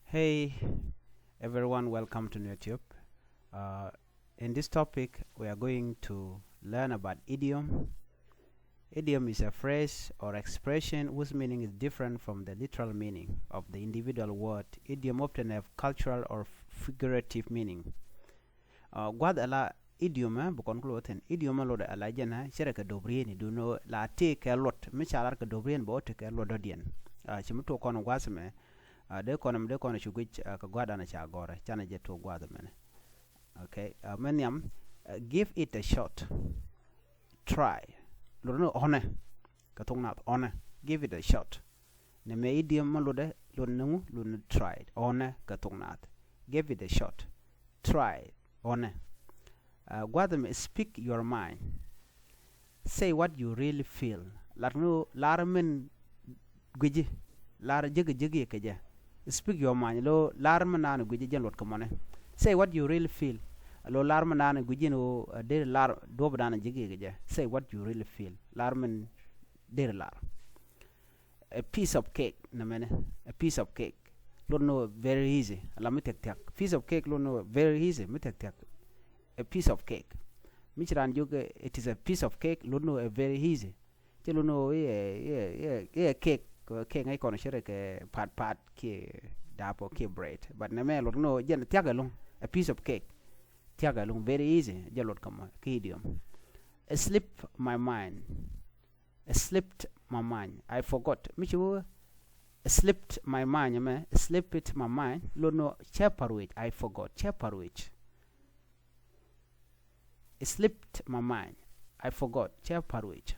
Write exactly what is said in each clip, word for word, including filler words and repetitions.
Hey everyone, welcome to NuerTube. Uh, in this topic, we are going to learn about idiom. Idiom is a phrase or expression whose meaning is different from the literal meaning of the individual word. Idiom often have cultural or figurative meaning. Uh, gua̱th ala idiom ɛ bi kɔn kulɛ wä thi̱n. Idiom ɛ lot ala jɛn ɛ cɛ rɛ kɛ do̱p rieni duno la tëë kɛ luɔt mi ca lar kɛ do̱p rien bɛ wä tëë kɛ luɔt dɔ̱diɛn. Uh, ci mi tuɔk kɔn gua̱th mɛ. Uh, dee kɔn mi dee kɔn cu guic, uh, kɛ gua̱dan ca gɔrɛ canɛ jɛ tuɔk gua̱th mɛnɛ. Okay, uh, mɛ nhiam, uh, give it a shot. Try. Lot ni ɣɔnɛ. Kɛ thok nath ɣɔnɛ. Give it a shot. Nɛ mɛ idiom mɛ lotdɛ, lot ni ŋu, lot ni try. Ɣɔnɛ kɛ thok nath. Give it a shot. Try. Ɣɔnɛ. Uh, gua̱th mɛ speak your mind. Say what you really feel. Lat ni lar min guici. Lar jek jek yɛ kɛ jɛ. Speak your mind. Lo lar min naan guici jɛn luɔt kɛ mɔnɛ. Say what you really feel. Lo lar min naan guici ni ɣöö, uh, deri lar duɔp dan jek yɛ kɛ jɛ. Say what you really feel. Lar min deri lar. A piece of cake, nɛ mɛnɛ. A piece of cake. Lot ni ɣöö very easy. Ala mi thiak thiak. Piece of cake lot ni ɣöö very easy. Mi thiak thiak. A piece of cake. Mi ci ran jiök, eh, it is a piece of cake, lot ni ɣöö a very easy. Ci lot ni ɣöö iɛ, iɛ, iɛ, iɛ cake, kɛ cake ŋäc kɔn cɛ rɛ kɛ pat pat kiɛ dapɔ kiɛ bread. But nɛ mɛ lot ni ɣöö jɛn thiak ɛlɔ̱ŋ. A piece of cake. Thiak ɛlɔ̱ŋ, very easy. Jɛ lot kɛ mɔ kɛ idiom. It slipped my mind. It slipped my mind. I forgot. Mi ci wä, it slipped my mind, mɛ, it slipped my mind. Lot ni ɣöö cɛ pa̱r wec, I forgot. Cɛ pa̱r wec. It slipped my mind. I forgot. Cɛ pa̱r wec.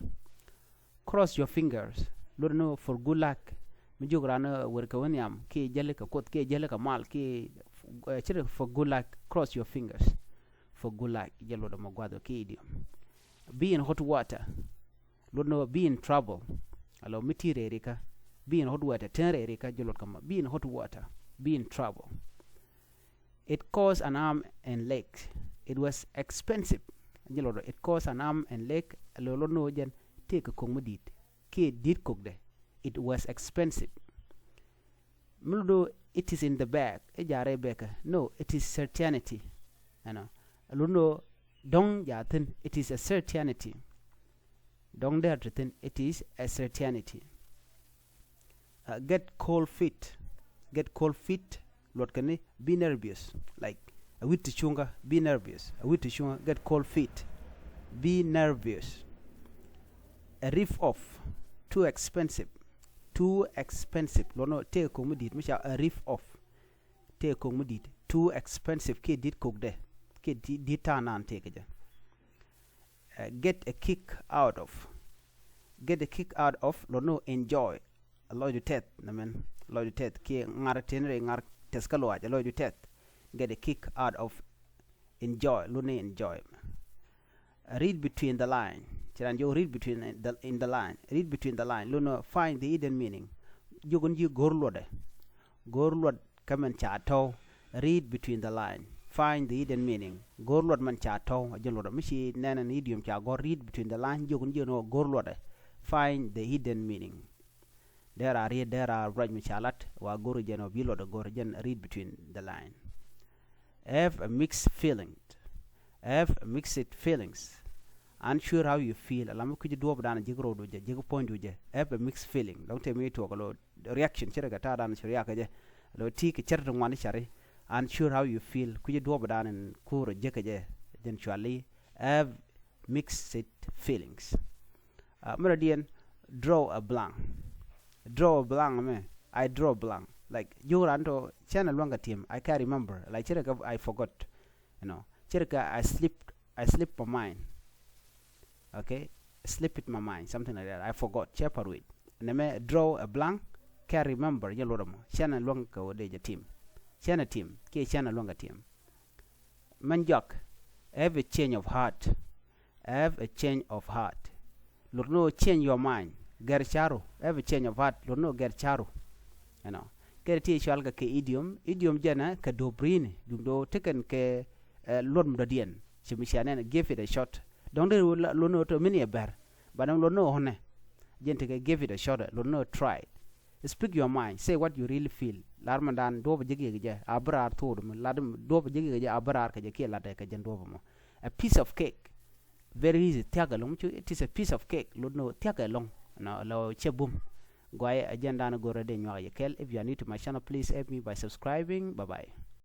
Cross your fingers. Lot ni ɣöö for good luck. Mi jiök ran, eh, wer kɛ wä nhiam kiɛ jäli kɛ Kuoth kiɛ jäli kɛ mal kiɛ, eh, ci rɛ for good luck. Cross your fingers. For good luck. Jɛ lot ɛmɔ gua̱th ɔ kɛ idiom. Be in hot water. Lot ni ɣöö be in trouble. Ala mi ti rɛɛri kä. Be in hot water. Tɛn rɛɛri kä jɛ lot kɛ mɔ. Be in hot water. Be in trouble. It cost an arm and leg. It was expensive. Jɛ lot ɔ, it cost an arm and leg. Ala lot ni ɣöö jɛn tëë kɛ ko̱k mi di̱i̱t. Kiɛ di̱t ko̱kdɛ. It was expensive. Mi lot ni ɣöö it is in the bag. I̱ jaarɛ bɛkä. No, it is certainty. Ɛnɔ. Lot ni ɣöö dɔ̱ŋ jaa thi̱n. It is a certainty. Dɔ̱ŋ dɛr ti thi̱n. It is a certainty. Uh, get cold feet. Get cold feet. Luɔt kɛn ni be nervous. Like, a wi̱t ti cuŋä. Be nervous. A wi̱t ti cuŋä. Get cold feet. Be nervous. A rip off. Too expensive. Too expensive. Lot ni ɣöö tëë ko̱k mi di̱i̱t mi ca a rip off. Tëë ko̱k mi di̱i̱t. Too expensive. Kiɛ di̱t ko̱kdɛ. Kiɛ di̱t, di̱t ta̱a̱ naan tëë kɛ jɛ. Uh, get a kick out of. Get a kick out of, lot ni ɣöö enjoy. A lɔcdu tɛth, nɛ mɛn. A lɔcdu tɛth. Kiɛ ŋar tëë ni rɛy ŋar tɛth kä luaac. A lɔcdu tɛth. Get a kick out of. Enjoy. Lot ni enjoy. Read between the line. Ci ran jiök read between the, in the line. Read between the line. Lot ni ɣöö find the hidden meaning. Jiök ni ji̱ go̱r luɔtdɛ. Go̱r luɔt kä mɛn ca tɔ̱w. Read between the line. Find the hidden meaning. Go̱r luɔt mɛn ca tɔ̱w. A jɛn luɔt ɔ mi ci nɛn ɛn idiom ca gɔ̱r read between the line. Jiök ni ji̱ ni ɣöö go̱r luɔtdɛ. Find the hidden meaning. Dee raa riet, dee raa ruac mi ca lat, wa go̱r jɛn ɔ bi luɔt ɛ go̱r jɛn read between the line. Have a mixed feeling. Have a mixed feelings. Unsure how you feel. Ala mi kui̱c duɔ̱ɔ̱pdan ji̱ ro̱o̱du jɛ, ji̱ puɔ̱nydu jɛ. Have a mixed feeling. Dɔ̱ŋ tëë mi tuɔɔk lo reaction, ce̱tkɛ ta̱a̱dan ci react kɛ jɛ. Lo ti kɛ ce̱t ti ŋuan cari. Unsure how you feel. Kui̱c duɔ̱ɔ̱pdan in kuur ji̱ kɛ jɛ. Jɛn cuali. Have mixed feelings. Uh, mɛrɛ diɛn, draw a blank. Draw a blank mɛ, I draw a blank. Like, jiök ran tɔ, cɛn a luäŋ kɛ tiɛm, I can't remember. Like, ce̱tkɛ I forgot. You know, ce̱tkɛ I slip, I slip my mind. Okay? Slip it my mind, something like that. I forgot. Cɛ pa̱r wec. Nɛ mɛ draw a blank, can't remember. Jɛ luɔt ɛmɔ. Cɛn a luäŋ kɛ wä dee jɛ tiɛm. Cɛn a tiɛm. Kiɛ cɛn a luäŋ kɛ tiɛm. Mɛn jɔak, have a change of heart. Have a change of heart. Lot ni ɣöö change your mind. Gɛr ca̱ru. Have a change of heart. Lot ni ɣöö gɛr ca̱ru. You know. Kɛ ti cual kɛ kɛ idiom. Idiom jɛn ɛ kɛ duɔ̱p ri̱i̱ni. Duundɛ ɣöö tekɛn kɛ, eh, luɔt mi dɔ̱diɛn. Ci mi cia nɛn give it a shot. Dɔ̱ŋ dee lot ni ɣöö tɔ min yɛ bɛr. Ba dɔ̱ŋ lot ni ɣöö ɣɔnɛ. Jɛn tekɛ give it a shot. Lot ni ɣöö try it. Speak your mind. Say what you really feel. Lar mɛ dan duɔpɛ ji̱ gi̱i̱k jɛ a bi raar thok mɔ. Lat duɔpɛ ji̱ gi̱i̱k jɛ a bi raar kɛ jɛ kiɛ lat kɛ jɛn duɔpɛ mɔ. A piece of cake. Very easy. Thia̱k ɛlɔ̱ŋ cu, it is a piece of cake. Lot ni thia̱k ɛlɔ̱ŋ. Nɔ lɔ cɛ bum. Guay a jɛn dan go̱rɛ dee nyuak yɛ kɛl. If you are new to my channel, please help me by subscribing. Bye bye.